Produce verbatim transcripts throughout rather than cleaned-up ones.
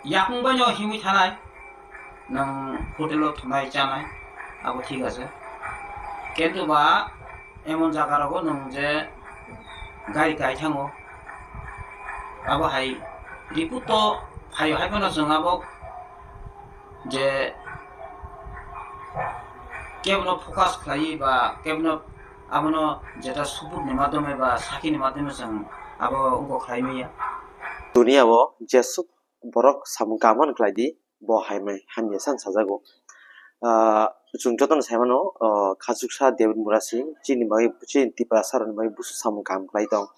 Yakung bai no himwi thanai, nwng hotel o thwngnai chanai, abo thik ase. Kintu ba emon jaga rogo nwng je gari kai thango, abo hai report to phaio, hai phano chwng abo je kebono focus khlaiwi ba kebono abono jeta subut ni madhyome ba sakhi ni madhyome chwng abo wngkok khlai manya. Duniya o jesuk borok samung kaham khlai di, bo hai mai hamya san sajago. Ah, chwng jotono sai mano, ah, khachuksa David Murasing chini bagwi, chini Tiprasa rokni bagwi busu samung kaham khlai tong.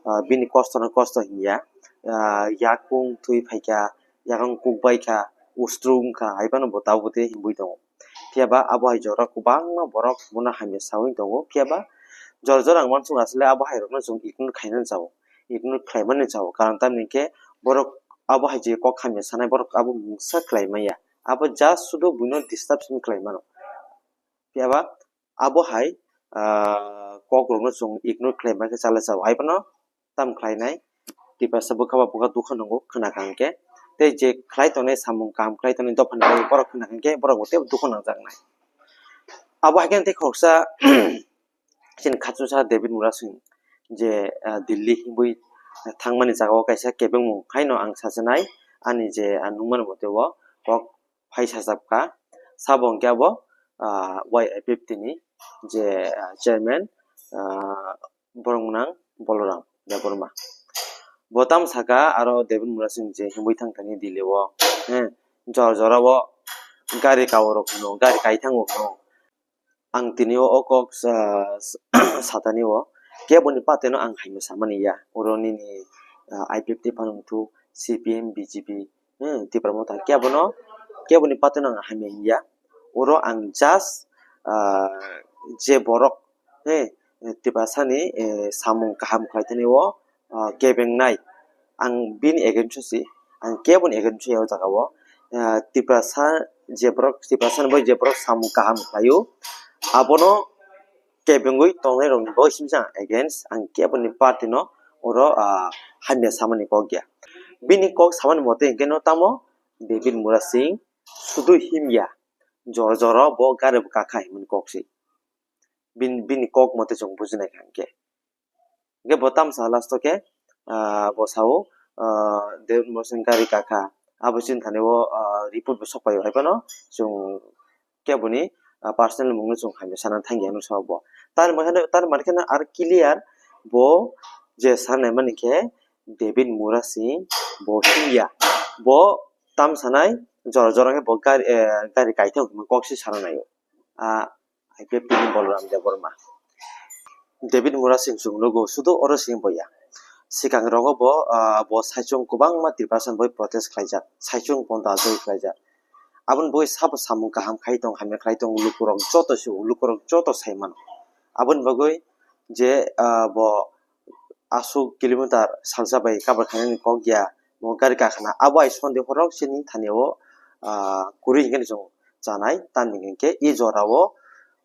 Ah, bini kosto no kosto hinya, ah, yakung twi phaikha, yakung kuk bai kha, ustru wngkha, hai phano bo tabuk tei himwi tongo. Phiya ba abo hai jora kwbangma borok bono hamya sawi tongo, phiya ba jora jora ang uansukha asle abo hai rokno chwng ignore khainani chao, ignore khlaimani chao, karon tamni hwnkhe borok abo hai je kok hamya sanai borok abo mungsa khlai manya, abo just sudu buino disturb simi khlai mano. Phiya ba abo hai, ah, kok rokno chwng ignore khlai mankhe chala chao, hai phano tam khlainai, Tiprasa bwkha ba bwkha dukha nango khna kha hwnkhe, tei je khlai tongnai samung kaham khlai tongnai dophani bagwi borok khna kha hwnkhe borok bo teibo dukha nangjaknai. Abo hai khe tei khoroksa chini khachuksa David Murasing je, ah, Delhi himwi thangmani jaga o kaisa kebengmung haino ang sachinai, ani je, ah, nukmani moteo kok phai sajak kha. Sabo hwnkhe abo, ah, Y I P F T ni je, ah, chairman, ah, borok mwnang Balaram Debbarma. Bo tamo saka aro David Murasing je himwi thang thani Delhi o, eh, jora jora o gari ka o rok hwno, gari kai thango hwno. Ang tini o, o kok sa-, satani o keboni patino ang haino samani ya. Oro nini, ah, I P F T phano wngthu, C P M, B J P, hmm, Tipra Motha kebono, keboni patino ang hamya hinya. Oro ang just, ah, je borok, he, Tiprasani, eh, samung kaham khlai tini o, ah, kebengnai. Ang bini against o si, ang keboni against o ya o jaga o. Ah, Tiprasa je borok, Tiprasani bai je borok samung kaham khlaio, abono kebengwi tongnai rokni bo simi sa against, ang keboni party no oro, ah, hamya samani kok ya. Bini kok samani mote hwnkhe no tamo David Murasing sudu himya, jora jora bo gari bo kakha himani kok si. Bin-, bini kok mote chwng bujinai kha hwnkhe. Hwnkhe bo tamsa last o khe, ah, bo sao, ah, David Murasing gari kakha. Abo chini thani o, ah, report bo sokpaio hai phano chwng keboni, ah, personal mungno chwng hamya sana thangya hinwi sao bo. Tar mani kheno, tar mani kheno ar clear bo je sanai mani khe David Murasing bo himya. Bo tam sanai jora jora khe bo gari, eh, gari kaithok hwnwi kok se sana naio. Ah, I P F T ni Balaram Debbarma. David Murasing chwng nugo, sudu oro sing boya. Sikang rogo bo, ah, bo saichung kwbangma Tiprasa bai protest khlaijak, saichung ponda ajoi khlaijak. Aboni bagwi sabo samung kaham khai tong, hamya khlai tong, lukurok joto se, lukurok joto sai mano. Aboni bagwi je, ah, bo aswk kilometer salsa bai cover khainani kok ya, bo gari kakhana. Abo hai sonde horok chini thani o, ah, kwrwi hinkhe chwng chanai, tamni hinkhe e jora o,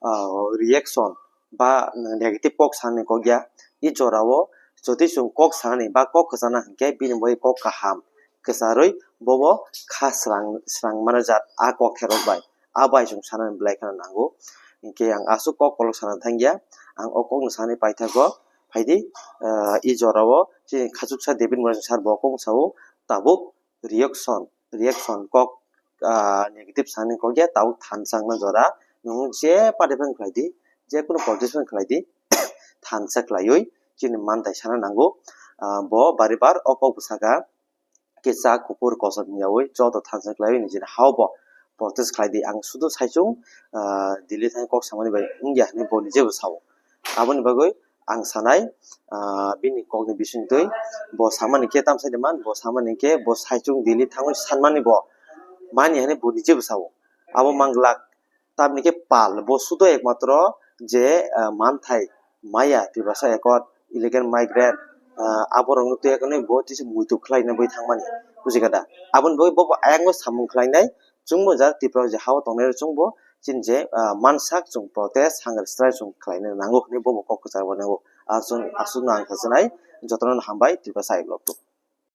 ah, reaction ba negative kok sanani kok ya. E jora o jodi chwng kok sanani ba kok kwchana hinkhe bini bagwi kok kaham kwcharwi bobo kha srang, srang mano jat a kok therok bai. A bai chwng sanani belai kheno nango. Hinkhe ang aswk kok kolok sana thangya. Ang o kokno sanani paithago phaidi, ah, e jora o chini khachuksa David Murasing sir bo kok sao tabuk reaction, reaction kok, ah, negative sanani kok ya tabuk thansa wngna jora. Nwng je party phano khlai di, je kunu politics phano khlai di, thansa khlaiwi chini manthai sana nango. Ah, bo bari bar o kok bwsaka kisa kuphur kosom yaui joto thansa khlaiwi nijini hao bo protest khlai di. Ang sudu saichung, ah, Delhi thangwi kok samani bai wngya hinwi bo nije bo sao. Aboni bagwi ang sanai, ah, bini kokni bisingtwi bo samani khe tamsai de man, bo samani khe bo saichung Delhi thangwi sanmani bo mani hinwi bo nije bo sao. Abo manglak. Tamni khe pal, bo sudo ekmatro je, ah, manthai maya, Tiprasa Accord, illegal migrant, ah, aborokno twi yakarnai bo tisa muitu khlaina bai thangmani, bujikha da? Aboni bagwi bobo ayangno samung khlainai, chwngbo jat Tripura je hao tongnai rok chwngbo chini je, ah, mansak chwng protest, hunger strike chwng khlaina nango hinwi bobo kok kwchar bo nango. Aswk, aswkno ang khachanai, jotono hambai, Tiprasa I P F T.